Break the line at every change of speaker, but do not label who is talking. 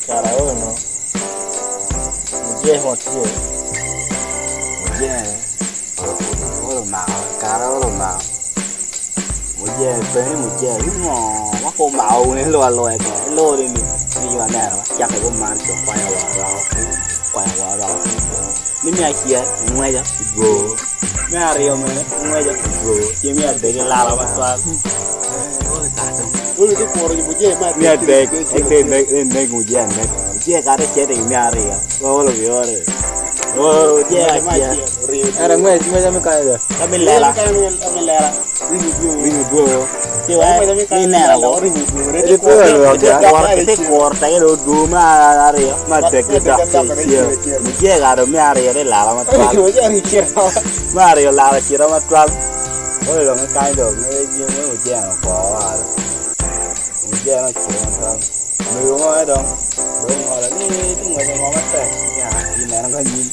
Kara ono mujee mo tye.
Mujee olo omako kara olo omako mujee bene mujee ni ngo ma ko omako wunu ilubo aluba keken ilubo ni ni in aneno cako guman co kwanyo wa oroko kwanyo wa oroko ni me acel ingweco idwogo me aryo bene ingweco idwogo ci me adek ilalo matwal me adek ineko mujee aneka mujee kadi icito i me aryo olo biore mujee acel
Ento ngwec ngwec me kany do.
ka me lela ringo dwogo ci wek ni ineno ko ite kuro teke dong odwogo me aryo me adek dok ci icito mujee kara dong me aryo dong ilalo matwal me aryo olalo ocito matwal olo dong ki kany dong me mujee ni okwo woko dong mujee ni ocito matwal mego mo dong dong ongolo ni tye ngwec ngo matek ineno ki anyim.